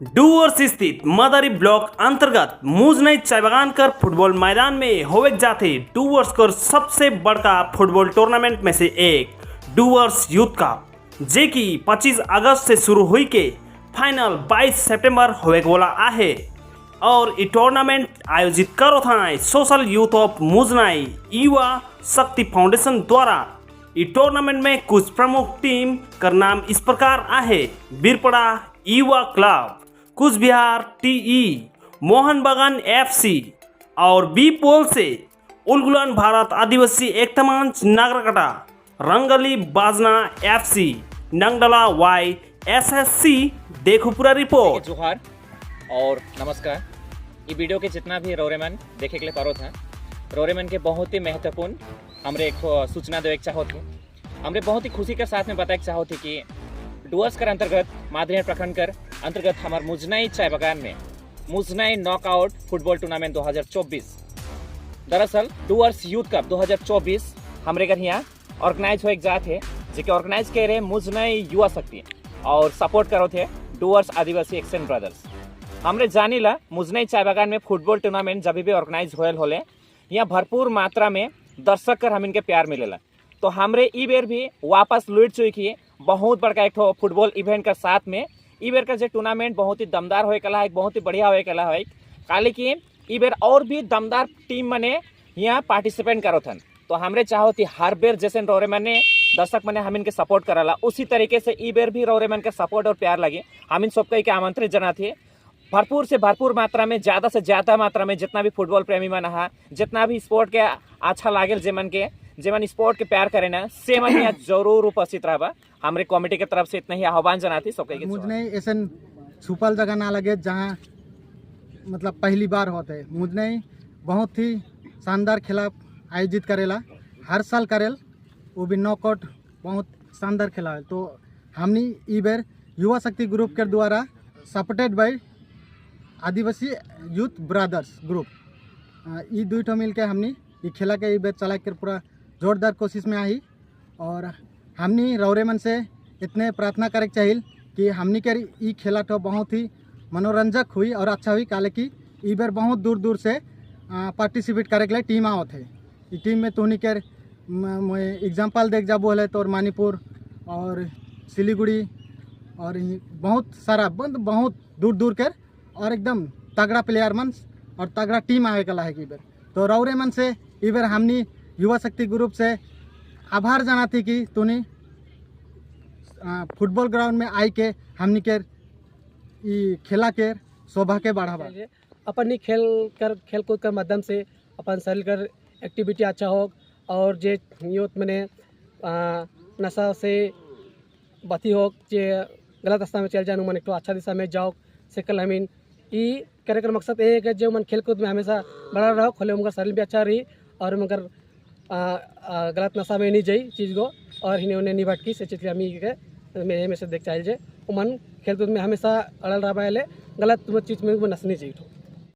डुवर्स स्थित मदारी ब्लॉक अंतर्गत मुजनई चाय बागान कर फुटबॉल मैदान में होवे जाते डुवर्स कर सबसे बड़का फुटबॉल टूर्नामेंट में से एक डुवर्स यूथ कप, जे कि 25 अगस्त से शुरू हुई के फाइनल 22 सितंबर होवे वाला आहे और ये टूर्नामेंट आयोजित करो था सोशल यूथ ऑफ मुजनाई युवा शक्ति फाउंडेशन द्वारा। ये टूर्नामेंट में कुछ प्रमुख टीम का नाम इस प्रकार आहे: बीरपड़ा युवा क्लब, कुछ बिहार टीई, मोहन बागान एफसी और बी पोल से उलगुलान भारत आदिवासी एकता मंच नागराकाटा, रंगली बाजना एफसी, नंगडला वाई एसएससी। देखो पूरा रिपोर्ट। जोहार और नमस्कार। ये वीडियो के जितना भी रोरेमन देखे के लिए पारो था, रोरेमन के बहुत ही महत्वपूर्ण हमरे एक ठो सूचना देवे के चाहत थी। हमरे बहुत ही खुशी के साथ में बताए के चाहत थी कि डुअर्स कर अंतर्गत, मादरिया प्रखंड कर अंतर्गत हमार मुजनाई चाय बागान में मुजनाई नॉकआउट फुटबॉल टूर्नामेंट 2024, दरअसल डुअर्स यूथ कप 2024 हमरे घर यहाँ ऑर्गेनाइज हो एक जात है, जेके ऑर्गेनाइज करे मुजनाई युवा शक्ति और सपोर्ट करो थे डुअर्स आदिवासी एक्शन ब्रदर्स। हमरे जानीला, मुजनई चाय बागान में फुटबॉल टूर्नामेंट जब भी ऑर्गेनाइज होयल होले, यहाँ भरपूर मात्रा में दर्शक कर हम इनके प्यार मिलेला। तो हमरे ई बेर भी वापस लुट चुकी बहुत बड़का एक ठो फुटबॉल इवेंट का साथ में। ई बेर का जो टूर्नामेंट बहुत ही दमदार होए कला है, बहुत ही बढ़िया होए कला है, काले कि ई बेर और भी दमदार टीम मने यहाँ पार्टिसिपेट करो थन। तो हमरे चाहो थी हर बेर जैसे रोरे मने दर्शक मने हम इनके सपोर्ट करला, उसी तरीके से ई बेर भी रोरे मन के सपोर्ट और प्यार लगे। हम इन सबके के आमंत्रित जना थे, भरपूर से भरपूर मात्रा में, ज़्यादा से ज़्यादा मात्रा में जितना भी फुटबॉल प्रेमी मन हा, जितना भी स्पोर्ट के अच्छा लागेल, जेमन के जेमन स्पोर्ट के प्यार करे ना, से मन यहाँ जरूर उपस्थित रहबा। हमरे कमेटी के तरफ से इतना ही आह्वान जनाती सबके के। मुझे ऐसा छुपल जगह ना लगे जहाँ मतलब पहली बार होते है। मुझे बहुत ही शानदार खेला आयोजित करेला, हर साल करेल, वो भी नॉकआउट बहुत शानदार खेला है। तो हमनी ई बेर युवा शक्ति ग्रुप के द्वारा supported by Adivasi youth brothers group, ई दुई ठो मिल के हमनी ई खेला के ई बेर चला के पूरा जोरदार कोशिश में आई। और हमनी रौरेमन से इतने प्रार्थना करे के चाहिए कि हमनी के ई खेला तो बहुत ही मनोरंजक हुई और अच्छा हुई, काले कि ई बेर बहुत दूर दूर से पार्टिसिपेट करे के लिए टीम आवत है। ई टीम में तुहनी के एग्जाम्पल देख जाबो हले तो मणिपुर और सिलीगुड़ी और बहुत सारा बंद बहुत दूर दूर के और एकदम तगड़ा प्लेयर मन और तगड़ा टीम आवे कला है ई बेर। तो रौरे मन से ई बेर हमनी युवा शक्ति ग्रुप से आभार जनाती कि तुनी फुटबॉल ग्राउंड में आई के हमनी के ई खेला के शोभा के बढ़ावा। अपन ही खेल कर, खेल कूद कर माध्यम से अपन शरीर कर एक्टिविटी अच्छा हो और जे यूथ मने नशा से बती हो, जे गलत रास्ता में चल जाए, मन एक अच्छा दिशा में जाओ। से कल हमीन ई करे कर मकसद ये है कि जो मन खेल कूद में हमेशा बड़ा रहो खोले, उनका शरीर भी अच्छा रही और उनकर गलत नशा में नहीं जाई चीज़ को और हिने उन्हें नहीं भटकी। से चीज़ हमी के में हमेशा देख चाहिए जे मन खेल कूद में हमेशा अड़ल रहा, गलत चीज़ में नस नहीं चाहिए।